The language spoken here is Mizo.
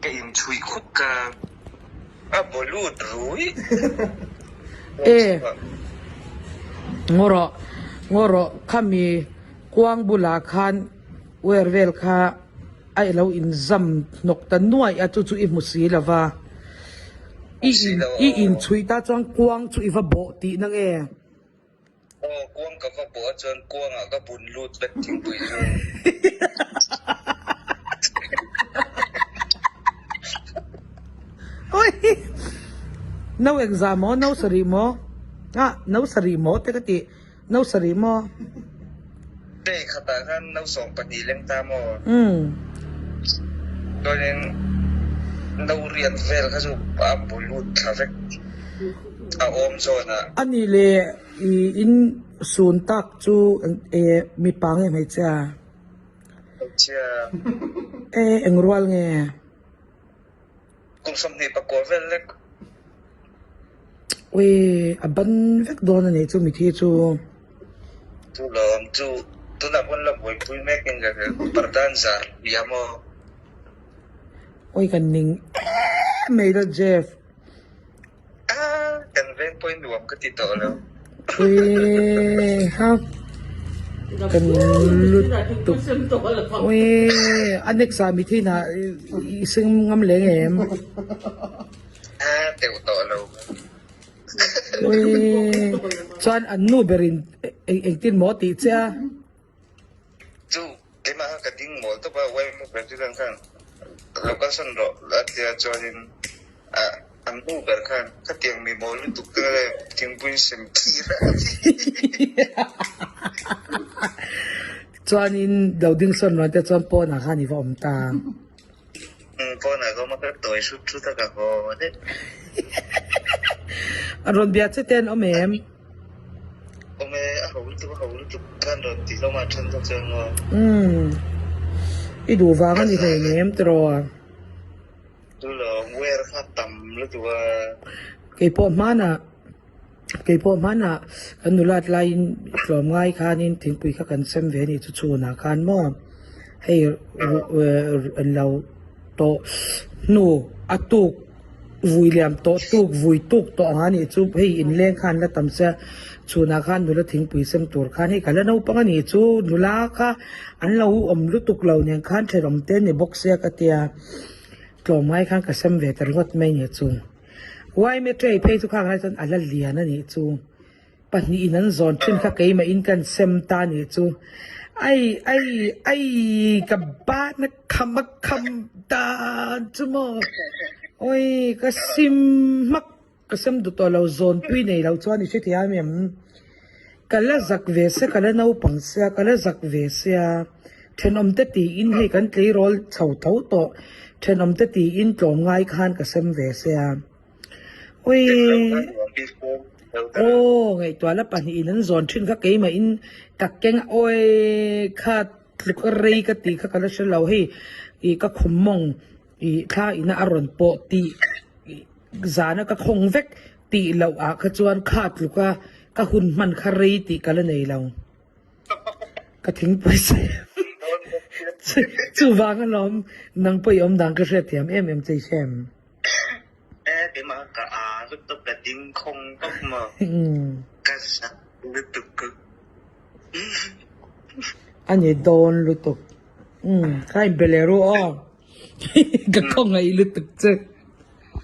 Ka inchhuih khut ka a baw lut rui. E ngaw rawh ngaw rawh khami kuang bulah khan wire vel kha a ilo inzam hnawk ta nuaih a chu chu i hmu si lo va i in i inchhuih ta chuan kuang chu i va bawh tihna nge. Aw, kuang ka va bawh a chuan kuangah ka bun lut vek thingpui chu. Oi! No engzah maw? No sarih maw? Ah, no sarih maw te ka ti. No sarih maw? Day khatah khan no 12 leng ta maw? Umm. Chuanin no riat vel kha chu a bu lut thla vek. A awm zawn a. A nih leh i in sun tak chu mipa nge hmeichhia? Hmeichhia. E eng rual nge? Kum 24 vel lek. Ui a ban vek dawn a nih chu mithi chu. Chu lawm chu tunah pawn la buaipui mek in ka hria parda an zar liam aw. Ui kan ning em mai la Jeff. Ah, kan veng pawhin nuam ka ti tawh lo. Ui ha kan lutuk. Ui a next ah mithi hna i sing ngam leng em? Ah, teuh tawh lo. Ui chuan an nu berin engtin maw tih che a? Chu keimah kha ka ding mawl tawp a, YMA president khan lo kalsan rawh a tia chuanin ah an nu ber khan khatiang mi mawl lutuk te leh thingpui sem thir a ti. Chuanin lo ding sawn ruan te chuan pawnah khan i va awm ta. Umm pawnah ka awm a, ka tawi hrut hrut a ka haw daih. An rawn bia che te an awm em? Awm e, a ho lutuk a ho lutuk khan rawn ti hlawm a then kha chuan maw. Umm i duh vang a ni hlei nem tiraw? Chu lo wear kha tam lutuk a. Keipawh hmanah Keipawh hmanah kan nulat laiin tlawmngai khanin thingpui kha kan sem ve a nih chu chhunah khan maw hei an lo tawh hnu a tuk vui liam tawh tuk vui tuk tawh ang a nih chu hei inleng khan la tam sia chhunah khan nula thingpui sem tur khan hei ka la naupang a nih chu nula kha an lo awm lutuk lo nen khan thenawm te ni bawk sia ka tia tlawmngai khan ka sem ve ta ringawt mai a nih chu. Yma tray phei chu khang lai chuan a la lian a nih chu. Pahnihin an zawn thin kha keimahin kan sem ta a nih chu. Ai ai ai ka ban a kham a kham dan chu maw. Oi ka sim hmak ka sem duh tawh lo zawn pui nei lo chuan i hrethiam em. Ka la zak ve sia, ka la naupang sia, ka la zak ve sia. Thenawmte tiin hei kan tleirawl chho tho tawh. Thenawmte tiin tlawmngai khan ka sem ve sia. Ui aw ngaihtuah la pahnihin an zawn thin kha keimahin ka keng a awi kha tluk a rei ka tih kha ka la hre lo hei ih ka khum mawng ih thla ina a rawn pawh tih zana ka khawng vek tih loh ah kha chuan kha tluk a ka hun hman kha rei tih ka la nei lo. Ka thingpui se chuvang alawm nang pawh i awm dan ka hriatthiam em em che i hre em? E keimah ka a lutuk ka ding khawng tawp maw ka zak lutuk ka. A ni dawn lutuk. Umm ka inbe leh ru aw ka khawngaih lutuk che.